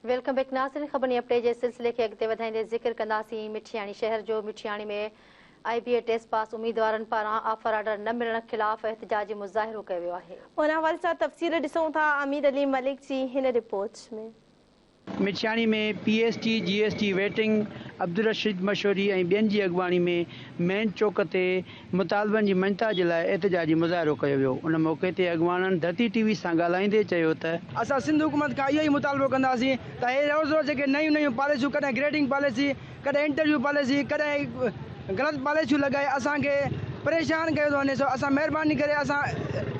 Welcome back ناظرين خبرن update جي سلسلي کي اڳتي وڌائيندي ذڪر ڪنداسين مٺياڻي شهر جو. Mithiani ۾ I B A test pass اميدوارن پاران آفر آرڊر نه ملڻ خلاف احتجاجي مظاهرو ڪيو ويو آهي. ان حوالي سان تفصيل ڏسون ٿا امير علي ملڪ جي هن report ۾. Mithiani ۾ P S T, G S T waiting, Abdul Rasheed Mashori ۽ ٻين جي اڳواڻي ۾ مين چوڪ تي مطالبن جي مڃتا جي لاء احتجاجي مظاهرو ڪيو ويو. ان موقعي تي اڳواڻن ڌرتي ٽي وي سان ڳالهائيندي چيو ته. اسان سنڌ حڪومت کان اهو ئي مطالبو ڪنداسين ته هي روز روز جيڪي نيون نيون پاليسيون ڪڏهن گريڊنگ پاليسي، ڪڏهن انٽرويو پاليسي، ڪڏهن غلط پاليسيون لڳائي اسان کي پريشان ڪيو ٿو وڃي سو اسان مهرباني ڪري اسان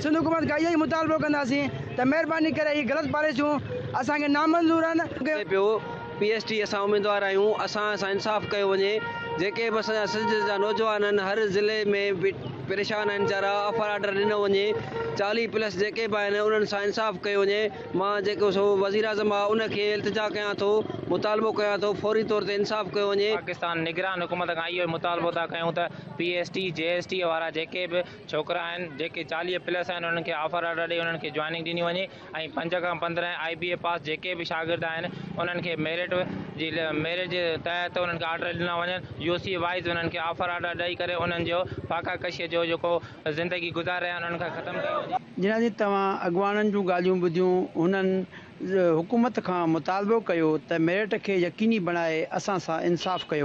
سنڌ حڪومت کان اهو ئي مطالبو ڪنداسين ته مهرباني ڪري هي غلط پاليسيون اسان کي نامنظور آهن. پيو پي ايس ٽي اسان اميدوار آهيون اسان سان انصاف ڪيو وڃي جيڪي به اسان جا سنڌ جا نوجوان آهن هر ضلعي ۾ پريشان آهن ويچارا آفر آرڊر ڏنو وڃي 40 پلس جيڪي به آهن انهن سان انصاف ڪيو وڃي مان جيڪو سو وزيراعظم آهي ان کي التجا ڪيان ٿو مطالبو ڪيان ٿو فوري طور تي انصاف ڪيو وڃي. پاڪستان نگران حڪومت کان اهو مطالبو ٿا ڪيون ته P S T G S T وارا جيڪي به ڇوڪرا آهن جيڪي 40 پلس آهن انهن کي آفر آرڊر ڏئي انهن کي جوائننگ ڏني وڃي ۽ پنج کان 15 آء بي اي پاس جيڪي به شاگرد آهن انهن کي ميرٽ جي ميرٽ جي تحت انهن کي آرڊر ڏنا وڃن يو سي وائيز انهن کي آفر آرڊر ڏئي ڪري انهن جو فاقا ڪشي جو جيڪو زندگي گذاري رهيا آهن انهن کان ختم ڪيو وڃي. جنهن تي توهان اڳواڻن جون ڳالهيون ٻڌيون هنن حڪومت کان مطالبو ڪيو ته ميرٽ کي يقيني بڻائي اسان سان انصاف ڪيو.